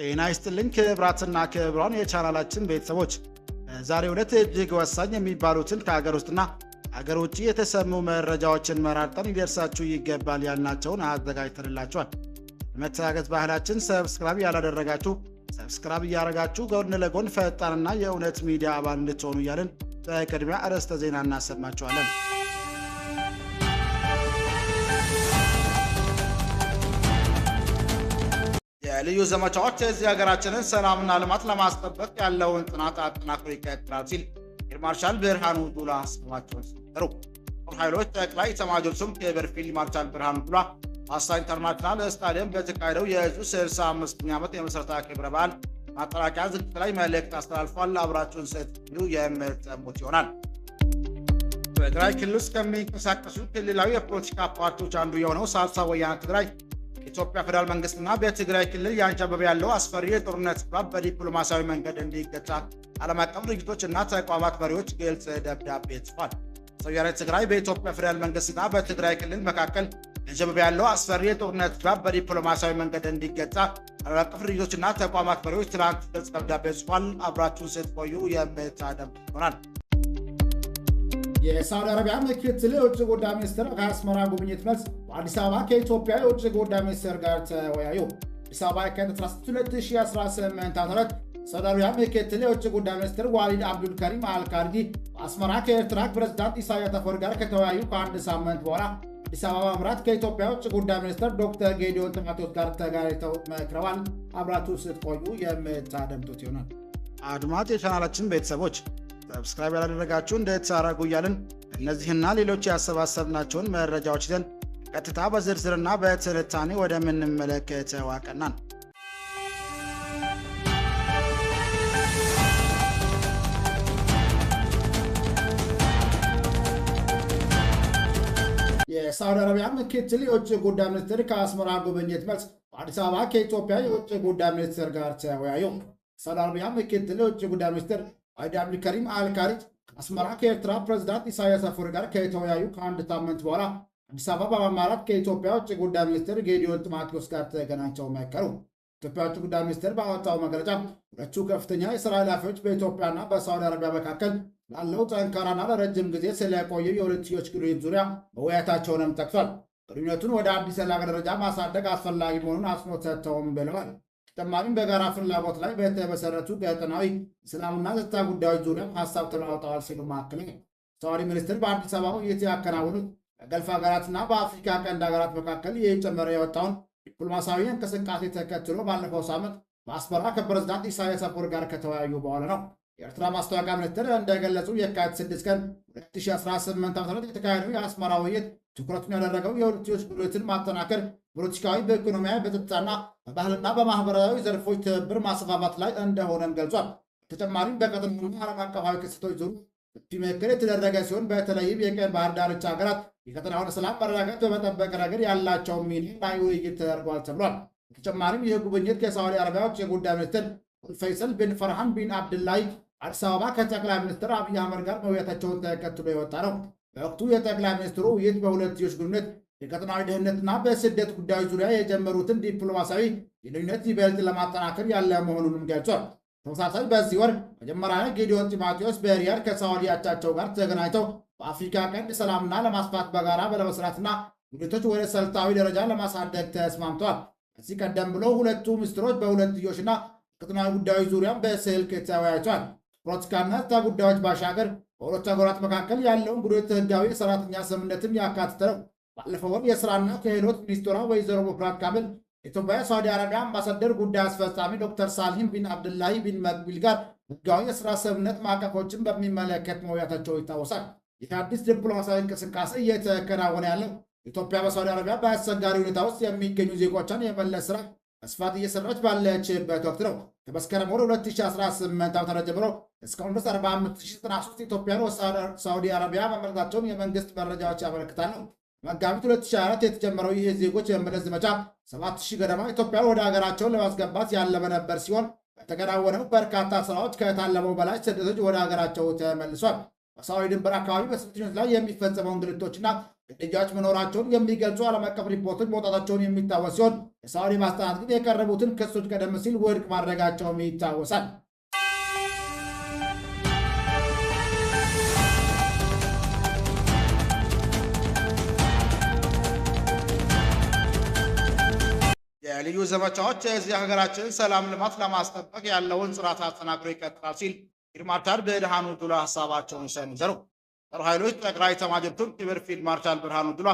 ጤና ይስጥልኝ ክቡራትና ክቡራን የቻናላችን ቤተሰቦች፣ በዛሬው ዕለት እጅግ ወሳኝ የሚባሉትን ከሀገር ውስጥና ከሀገር ውጭ የተሰሙ መረጃዎችን መራርጠን ሊደርሳችሁ ይገባል ያልናቸውን አዘጋጅተንላችኋል። በመተጋገዝ ባህላችን subscribe ያላደረጋችሁ subscribe እያደረጋችሁ ጎን ለጎን ፈጣንና የእውነት ሚዲያ አባል እንድትሆኑ እያልን በቅድሚያ አርዕስተ ዜና እናሰማችኋለን። የልዩ ዘመቻዎች የዚህ ሀገራችንን ሰላምና ልማት ለማስጠበቅ ያለውን ጥናት አጠናክሮ ይቀጥላል ሲል ፊልድ ማርሻል ብርሃኑ ጁላ ሀሳባቸውን ሰነዘሩ። ጦር ኃይሎች ጠቅላይ ኤታማዦር ሹም ክብር ፊልድ ማርሻል ብርሃኑ ጁላ በሐዋሳ ኢንተርናሽናል ስታዲየም በተካሄደው የዕዙ 65ኛ ዓመት የምስረታ ክብረ በዓል ማጠናቀቂያ ዝግጅት ላይ መልእክት አስተላልፏል። አብራችሁን ስትቆዩ የምትሰሙት ይሆናል። በትግራይ ክልል ውስጥ ከሚንቀሳቀሱ ክልላዊ የፖለቲካ ፓርቲዎች አንዱ የሆነው ሳልሳይ ወያነ ትግራይ የኢትዮጵያ ፌዴራል መንግስትና በትግራይ ክልል ያንዣበበ ያለው አስፈሪ የጦርነት ድባብ በዲፕሎማሲያዊ መንገድ እንዲገታ ዓለም አቀፍ ድርጅቶች እና ተቋማት መሪዎች ግልጽ ደብዳቤ ጽፏል። ወያነ ትግራይ በኢትዮጵያ ፌዴራል መንግስትና በትግራይ ክልል መካከል ያንዣበበ ያለው አስፈሪ የጦርነት ድባብ በዲፕሎማሲያዊ መንገድ እንዲገታ ዓለም አቀፍ ድርጅቶችና ተቋማት መሪዎች ትናንት ግልጽ ደብዳቤ ጽፏል። አብራችሁን ስትቆዩ የምታደምጡ ይሆናል። የሳውዲ አረቢያ ምክትል የውጭ ጉዳይ ሚኒስትር ከአስመራ ጉብኝት መልስ በአዲስ አበባ ከኢትዮጵያ የውጭ ጉዳይ ሚኒስትር ጋር ተወያዩ። አዲስ አበባ የካቲት 16 2018 ዓ.ም። ሳውዲ አረቢያ ምክትል የውጭ ጉዳይ ሚኒስትር ዋሊድ አብዱልከሪም አልካርጊ በአስመራ ከኤርትራ ፕሬዝዳንት ኢሳያስ አፈወርቂ ጋር ከተወያዩ ከአንድ ሳምንት በኋላ አዲስ አበባ በማምራት ከኢትዮጵያ የውጭ ጉዳይ ሚኒስትር ዶክተር ጌዲዮን ጢሞቴዎስ ጋር ተገናኝተው መክረዋል። አብራችሁ ስትቆዩ የምታደምጡት ይሆናል። አድማጭ የቻናላችን ቤተሰቦች፣ subscribe ያላደረጋችሁ እንድታደርጉ እያልን እነዚህና ሌሎች ያሰባሰብናቸውን መረጃዎች ይዘን ቀጥታ በዝርዝርና በትንታኔ ወደምንመለከተው አቀናን። የሳውዲ አረቢያ ምክትል የውጭ ጉዳይ ሚኒስትር ከአስመራ ጉብኝት መልስ በአዲስ አበባ ከኢትዮጵያ የውጭ ጉዳይ ሚኒስትር ጋር ተወያዩ። የሳውዲ አረቢያ ምክትል የውጭ ጉዳይ ሚኒስትር ዋሊድ አብዱልከሪም አልካሪጅ ከአስመራ ከኤርትራ ፕሬዝዳንት ኢሳያስ አፈወርቂ ጋር ከተወያዩ ከአንድ ሳምንት በኋላ አዲስ አበባ በማምራት ከኢትዮጵያ ውጭ ጉዳይ ሚኒስትር ጌዲዮን ጢሞቴዎስ ጋር ተገናኝተው መከሩ። ኢትዮጵያ ውጭ ጉዳይ ሚኒስትር ባወጣው መግለጫ ሁለቱ ከፍተኛ የስራ ኃላፊዎች በኢትዮጵያና በሳውዲ አረቢያ መካከል ላለው ጠንካራና ለረጅም ጊዜ ስለቆየው የሁለትዮሽ ግንኙነት ዙሪያ መወያየታቸውንም ጠቅሷል። ግንኙነቱን ወደ አዲስ የላቀ ደረጃ ማሳደግ አስፈላጊ መሆኑን አጽንኦት ሰጥተውም ብለዋል። ተጨማሪም በጋራ ፍላጎት ላይ በተመሰረቱ ቀጠናዊ ሰላምና ጸጥታ ጉዳዮች ዙሪያ ሀሳብ ተለዋውጠዋል ሲሉ አክለዋል። ሳውዲ ሚኒስትር በአዲስ አበባ ውይይት ያከናወኑት በገልፍ ሀገራትና በአፍሪካ ቀንድ ሀገራት መካከል እየጨመረ የወጣውን ዲፕሎማሲያዊ እንቅስቃሴ ተከትሎ ባለፈው ሳምንት በአስመራ ከፕሬዝዳንት ኢሳያስ አፈወርቂ ጋር ከተወያዩ በኋላ ነው። የኤርትራ ማስታወቂያ ሚኒስትር እንደገለጹ የካቲት 6 ቀን 2018 ዓ.ም የተካሄደው የአስመራ ውይይት ትኩረቱን ያደረገው የሁለትዮሽ ግንኙነትን ማጠናከር፣ ፖለቲካዊ፣ በኢኮኖሚያዊ፣ በጸጥታና በባህልና በማህበራዊ ዘርፎች ትብብር ማስፋፋት ላይ እንደሆነም ገልጿል። በተጨማሪም በቀጠናውና ዓለም አቀፋዊ ክስተቶች ዙሪያ ሰፊ ምክክር የተደረገ ሲሆን በተለይም የቀይ ባህር ዳርቻ ሀገራት የቀጠናውን ሰላም መረጋጋት በመጠበቅ ረገድ ያላቸውን ሚና ላይ ውይይት ተደርጓል ተብሏል። በተጨማሪም ይህ ጉብኝት ከሳዑዲ አረቢያ ውጭ ጉዳይ ሚኒስትር ፈይሰል ቢን ፈርሃን ቢን አብድላይ አዲስ አበባ ከጠቅላይ ሚኒስትር አብይ አህመድ ጋር መወያየታቸውን ተከትሎ የወጣ ነው። በወቅቱ የጠቅላይ ሚኒስትሩ ውይይት በሁለትዮሽ ግንኙነት፣ የቀጠናዊ ደህንነትና በስደት ጉዳዮች ዙሪያ የጀመሩትን ዲፕሎማሲያዊ ግንኙነት ይበልጥ ለማጠናከር ያለ መሆኑንም ገልጿል። ተመሳሳይ በዚህ ወር መጀመሪያ ላይ ጌዲዮን ጢሞቴዎስ በሪያድ ከሳዑዲ አቻቸው ጋር ተገናኝተው በአፍሪካ ቀንድ ሰላምና ለማስፋት በጋራ ለመስራትና ግንኙነቶች ወደ ስልታዊ ደረጃ ለማሳደግ ተስማምተዋል። ከዚህ ቀደም ብሎ ሁለቱ ሚኒስትሮች በሁለትዮሽና ቀጠናዊ ጉዳዮች ዙሪያም በስልክ ተወያይተዋል። ፖለቲካና ጸጥታ ጉዳዮች ባሻገር በሁለቱ ሀገራት መካከል ያለውን ግንኙነት ህጋዊ የሰራተኛ ስምምነትም ያካተተ ነው። ባለፈው ወር የስራና ክህሎት ሚኒስትሯ ወይዘሮ ሙፈሪያት ካሚል የኢትዮጵያ ሳዑዲ አረቢያ አምባሳደር ጉዳይ አስፈጻሚ ዶክተር ሳልሂም ቢን አብዱላሂ ቢን መቅቢል ጋር ህጋዊ የስራ ስምምነት ማዕቀፎችን በሚመለከት መወያየታቸው ይታወሳል። ይህ አዲስ ዲፕሎማሲያዊ እንቅስቃሴ እየተከናወነ ያለው ኢትዮጵያ በሳዑዲ አረቢያ በአስቸጋሪ ሁኔታ ውስጥ የሚገኙ ዜጎቿን የመመለስ ስራ በስፋት እየሰራች ባለችበት ወቅት ነው። ከመስከረም ወር 2018 ዓ.ም ጀምሮ እስካሁን ድረስ 45093 ኢትዮጵያውያን ወደ ሳዑዲ አረቢያ መመለሳቸውን የመንግስት መረጃዎች ያመለክታሉ። መጋቢት 2024 የተጀመረው ይህ የዜጎች የመመለስ ዘመቻ 7000 ገደማ ኢትዮጵያውያን ወደ ሀገራቸውን ለማስገባት ያለመ ነበር ሲሆን በተከናወነው በርካታ ስራዎች ከታለመው በላይ ስደተኞች ወደ ሀገራቸው ተመልሷል። በሳዑዲ ድንበር አካባቢ በስደተኞች ላይ የሚፈጸመው እንግልቶችና ግድያዎች መኖራቸውን የሚገልጹ ዓለም አቀፍ ሪፖርቶች መውጣታቸውን የሚታወስ ሲሆን የሳዑዲ ባለስልጣናት ግን የቀረቡትን ክሶች ቀደም ሲል ውድቅ ማድረጋቸውም ይታወሳል። የልዩ ዘመቻዎች የዚህ ሀገራችን ሰላም ልማት ለማስጠበቅ ያለውን ጥረት አጠናክሮ ይቀጥላል ሲል ፊልድ ማርሻል ብርሃኑ ጁላ ሀሳባቸውን ሰነዘሩ። ጦር ኃይሎች ጠቅላይ ኤታማዦር ሹም ክብር ፊልድ ማርሻል ብርሃኑ ጁላ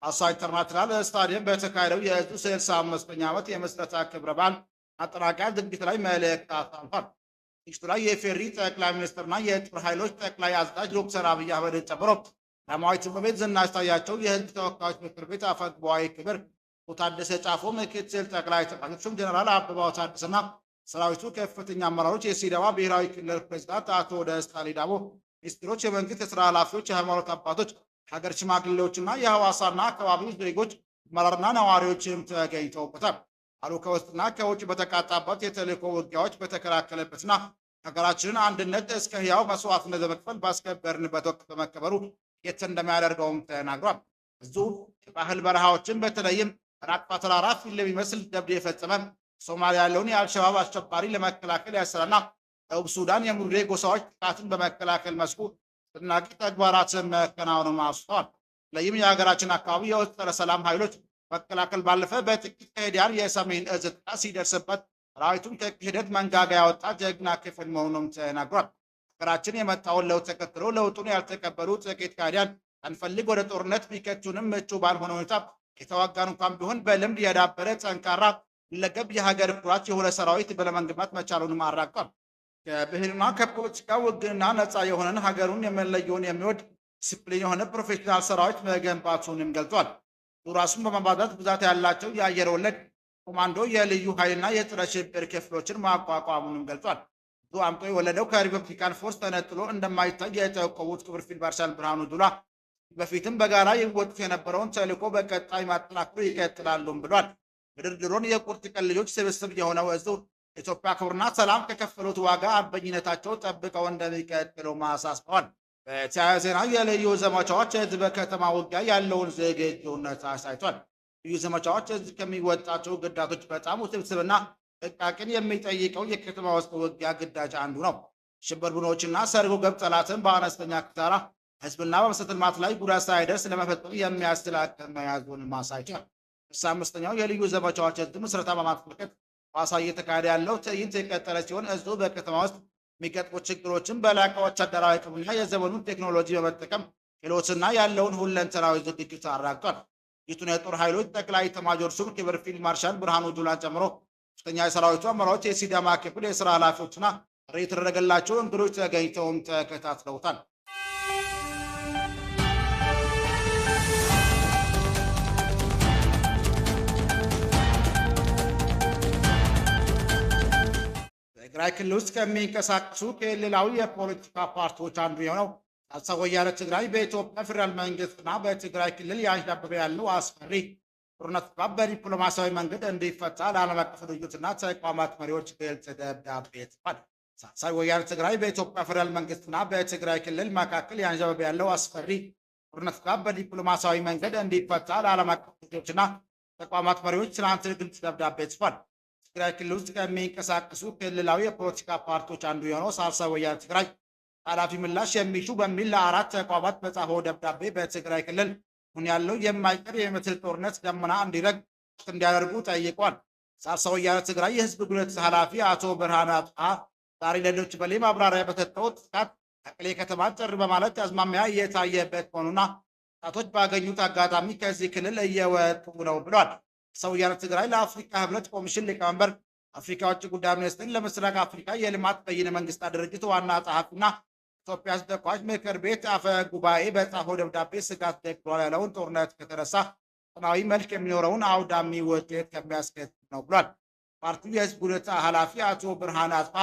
ሐዋሳ ኢንተርናሽናል ስታዲየም በተካሄደው የዕዙ 65ኛ ዓመት የምስረታ ክብረ በዓል ማጠናቀቂያ ዝግጅት ላይ መልእክት አስተላልፏል። ዝግጅቱ ላይ የኢፌዴሪ ጠቅላይ ሚኒስትርና የጦር ኃይሎች ጠቅላይ አዛዥ ዶክተር አብይ አህመድን ጨምሮ ቀዳማዊት እመቤት ዝናሽ ታያቸው፣ የሕዝብ ተወካዮች ምክር ቤት አፈ ጉባኤ ክብር ታደሰ ጫፎ፣ ምክትል ጠቅላይ ኤታማዦር ሹም ጀነራል አበባው ታደሰና ሰራዊቱ ከፍተኛ አመራሮች፣ የሲዳማ ብሔራዊ ክልል ፕሬዝዳንት አቶ ደስታ ሌዳሞ፣ ሚኒስትሮች፣ የመንግስት የስራ ኃላፊዎች፣ የሃይማኖት አባቶች፣ ሀገር ሽማግሌዎችና የሐዋሳና አካባቢው ዜጎች አመራርና ነዋሪዎችም ተገኝተውበታል። አሉ ከውስጥና ከውጭ በተቃጣበት የተልእኮ ውጊያዎች በተከላከለበትና ሀገራችንን አንድነት እስከ ህያው መስዋዕትነት በመክፈል ባስከበርንበት ወቅት በመከበሩ የት እንደሚያደርገውም ተናግሯል። እዙ የባህል በረሃዎችን በተለይም በናቅፋ ተራራ ፊት ለሚመስል ጀብድ የፈጸመ ሶማሊያ ያለውን የአልሸባብ አሸባሪ ለመከላከል ያሰራና ደቡብ ሱዳን የሙርሌ ጎሳዎች ጥቃትን በመከላከል መስኩ አስደናቂ ተግባራትን መከናወኑን አውስተዋል። በተለይም የሀገራችን አካባቢ የውስጥ ጸረ ሰላም ኃይሎች መከላከል ባለፈ በጥቂት ከሄዲያን የሰሜን እዝ ጥቃት ሲደርስበት ሰራዊቱን ከክህደት መንጋጋ ያወጣ ጀግና ክፍል መሆኑም ተናግሯል። ሀገራችን የመጣውን ለውጥ ተከትሎ ለውጡን ያልተቀበሉ ጥቂት ከሃዲያን ሳንፈልግ ወደ ጦርነት ቢከቱንም ምቹ ባልሆነ ሁኔታ የተዋጋን እንኳን ቢሆን በልምድ የዳበረ ጠንካራ ሁለገብ የሀገር ኩራት የሆነ ሰራዊት ለመገንባት መቻሉንም አረጋግጧል። ከብሔርና ከፖለቲካ ውግንና ነፃ የሆነን ሀገሩን የመለየውን የሚወድ ዲሲፕሊን የሆነ ፕሮፌሽናል ሰራዊት መገንባቱንም ገልጿል። ራሱን በማባዛት ብዛት ያላቸው የአየር ወለድ ኮማንዶ፣ የልዩ ኃይልና የጸረ ሽብር ክፍሎችን ማቋቋሙንም ገልጿል። ብዙ አምጦ የወለደው ከ Republican Force ተነጥሎ እንደማይታይ የጠቆሙት ክብር ፊልድ ማርሻል ብርሃኑ ጁላ በፊትም በጋራ ይወጡት የነበረውን ተልዕኮ በቀጣይ ማጠናከሩ ይቀጥላሉም ብሏል። ድርድሩን የቁርጥ ቀን ልጆች ስብስብ የሆነው እዙ ኢትዮጵያ ክብርና ሰላም ከከፈሉት ዋጋ አርበኝነታቸው ጠብቀው እንደሚቀጥሉ አሳስበዋል። በተያያዘ ዜና የልዩ ዘመቻዎች እዝ በከተማ ውጊያ ያለውን ዝግጁነት አሳይቷል። ልዩ ዘመቻዎች እዝ ከሚወጣቸው ግዳጆች በጣም ውስብስብና ጥንቃቄን የሚጠይቀው የከተማ ውስጥ ውጊያ ግዳጅ አንዱ ነው። ሽብር ቡድኖችና ሰርጎ ገብ ጠላትን በአነስተኛ ኪሳራ ህዝብና በመሰረተ ልማት ላይ ጉዳት ሳይደርስ ለመፈጸም የሚያስችል አቅም መያዙን አሳይቷል። 65ኛው የልዩ ዘመቻዎች እዝ ምስረታ በማስመልከት ሐዋሳ እየተካሄደ ያለው ትዕይንት የቀጠለ ሲሆን እዙ በከተማ ውስጥ የሚገጥሙ ችግሮችን በላቀ ወታደራዊ አቅምና የዘመኑን ቴክኖሎጂ በመጠቀም ክህሎትና ያለውን ሁለንተናዊ ዝግጅት አረጋግጧል። ዝግጅቱን የጦር ኃይሎች ጠቅላይ ኤታማዦር ሹም ክብር ፊልድ ማርሻል ብርሃኑ ጁላን ጨምሮ ከፍተኛ የሰራዊቱ አመራሮች፣ የሲዳማ ክፍል የስራ ኃላፊዎችና ጥሪ የተደረገላቸው እንግዶች ተገኝተውም ተከታትለውታል። በትግራይ ክልል ውስጥ ከሚንቀሳቀሱ ክልላዊ የፖለቲካ ፓርቲዎች አንዱ የሆነው ሳልሳይ ወያነ ትግራይ በኢትዮጵያ ፌዴራል መንግስትና በትግራይ ክልል ያንዣበበ ያለው አስፈሪ ጦርነት በዲፕሎማሲያዊ መንገድ እንዲፈታ ለዓለም አቀፍ ድርጅቶችና ተቋማት መሪዎች ግልጽ ደብዳቤ ጽፏል። ሳልሳይ ወያነ ትግራይ በኢትዮጵያ ፌዴራል መንግስትና በትግራይ ክልል መካከል ያንዣበበ ያለው አስፈሪ ጦርነት በዲፕሎማሲያዊ መንገድ እንዲፈታ ለዓለም አቀፍ ድርጅቶችና ተቋማት መሪዎች ትናንት ግልጽ ደብዳቤ ጽፏል። ትግራይ ክልል ውስጥ ከሚንቀሳቀሱ ክልላዊ የፖለቲካ ፓርቲዎች አንዱ የሆነው ሳልሳይ ወያነ ትግራይ ኃላፊ ምላሽ የሚሹ በሚል ለአራት ተቋማት በጻፈው ደብዳቤ በትግራይ ክልል አሁን ያለው የማይቀር የሚመስል ጦርነት ደመና እንዲረግ እንዲያደርጉ ጠይቋል። ሳልሳይ ወያነ ትግራይ የህዝብ ግንኙነት ኃላፊ አቶ ብርሃነ አጥፋ ዛሬ ለዶይቼ ቬለ ማብራሪያ በሰጠው ጥቃት መቀሌ ከተማ ጭር በማለት አዝማሚያ እየታየበት መሆኑና ወጣቶች ባገኙት አጋጣሚ ከዚህ ክልል እየወጡ ነው ብሏል። ሳልሳይ ወያነ ትግራይ ለአፍሪካ ህብረት ኮሚሽን ሊቀመንበር፣ አፍሪካ ውጭ ጉዳይ ሚኒስትር፣ ለምስራቅ አፍሪካ የልማት በይነ መንግስታት ድርጅት ዋና ጸሐፊና ኢትዮጵያ ሕዝብ ተወካዮች ምክር ቤት አፈ ጉባኤ በጻፈው ደብዳቤ ስጋት ደቅኗል ያለውን ጦርነት ከተነሳ ቀጠናዊ መልክ የሚኖረውን አውዳሚ ውጤት ከሚያስከትል ነው ብሏል። ፓርቲው የህዝብ ግንኙነት ኃላፊ አቶ ብርሃነ አጥፋ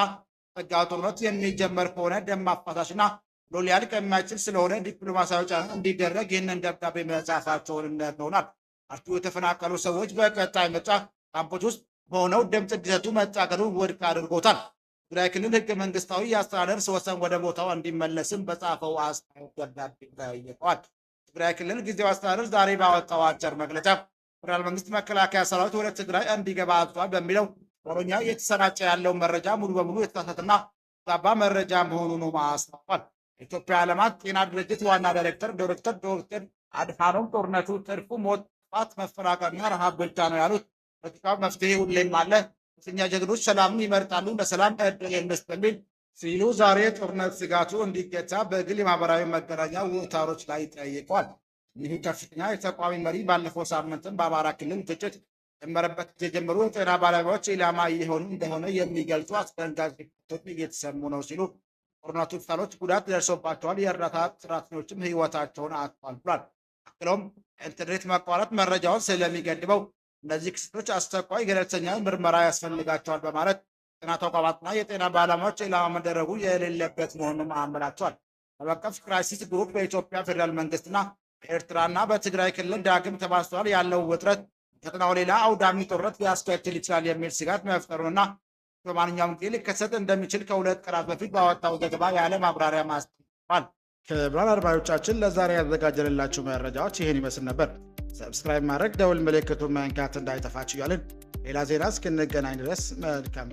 ጸጋው ጦርነት የሚጀመር ከሆነ ደም አፋሳሽና ብሎ ሊያልቅ የማይችል ስለሆነ ዲፕሎማሲያዊ ጫና እንዲደረግ ይህንን ደብዳቤ መጻፋቸውን ነግረውናል። ፓርቲው የተፈናቀሉ ሰዎች በቀጣይ ምርጫ ካምፖች ውስጥ ሆነው ድምፅ እንዲሰጡ መታገዱን ውድቅ አድርጎታል። ትግራይ ክልል ህገ መንግስታዊ የአስተዳደር ወሰን ወደ ቦታው እንዲመለስም በጻፈው አስተያየት ደብዳቤ ጠይቀዋል። ትግራይ ክልል ጊዜያዊ አስተዳደር ዛሬ ባወጣው አጭር መግለጫ ፌዴራል መንግስት መከላከያ ሰራዊት ወደ ትግራይ እንዲገባ አዟል በሚለው ኦሮኛ እየተሰራጨ ያለው መረጃ ሙሉ በሙሉ የተሳሳተና ዛባ መረጃ መሆኑን አስታውቋል። የኢትዮጵያ ዓለማት ጤና ድርጅት ዋና ዳይሬክተር ዶክተር አድሃኖም ጦርነቱ ትርፉ ሞት፣ ጥፋት፣ መፈናቀልና ረሃብ ብቻ ነው ያሉት ፖለቲካዊ መፍትሄ ሁሌም አለ፣ እኛ ጀግኖች ሰላምን ይመርጣሉ፣ ለሰላም እድል እንስጥ በሚል ሲሉ ዛሬ ጦርነት ስጋቱ እንዲገታ በግል የማህበራዊ መገናኛ አውታሮች ላይ ጠይቋል። ይህ ከፍተኛ የተቃዋሚ መሪ ባለፈው ሳምንትም በአማራ ክልል ግጭት ጀመረበት ጊዜ ጀምሮ የጤና ባለሙያዎች ኢላማ እየሆኑ እንደሆነ የሚገልጹ አስደንጋጭ ሪፖርቶች እየተሰሙ ነው ሲሉ ጦርነቱ ሆስፒታሎች ጉዳት ደርሶባቸዋል፣ የእርዳታ ሰራተኞችም ህይወታቸውን አጥተዋል ብሏል። አክለውም ኢንተርኔት መቋረጥ መረጃውን ስለሚገድበው እነዚህ ክስተቶች አስቸኳይ ገለልተኛ ምርመራ ያስፈልጋቸዋል በማለት ጤና ተቋማትና የጤና ባለሙያዎች ኢላማ መደረጉ የሌለበት መሆኑን አመላክቷል። ዓለም አቀፍ ክራይሲስ ግሩፕ በኢትዮጵያ ፌዴራል መንግስትና በኤርትራና በትግራይ ክልል ዳግም ተባብሷል ያለው ውጥረት ቀጠናው ሌላ አውዳሚ ጦርነት ሊያስከትል ይችላል የሚል ስጋት መፍጠሩንና በማንኛውም ጊዜ ሊከሰት እንደሚችል ከ2 ቀናት በፊት ባወጣው ዘገባ ያለ ማብራሪያ ማስጠንቀቋል። ክቡራን አድማጮቻችን ለዛሬ ያዘጋጀንላችሁ መረጃዎች ይህን ይመስል ነበር። Subscribe ማድረግ፣ ደውል ምልክቱን መንካት እንዳይጠፋችሁ እያልን ሌላ ዜና እስክንገናኝ ድረስ መልካም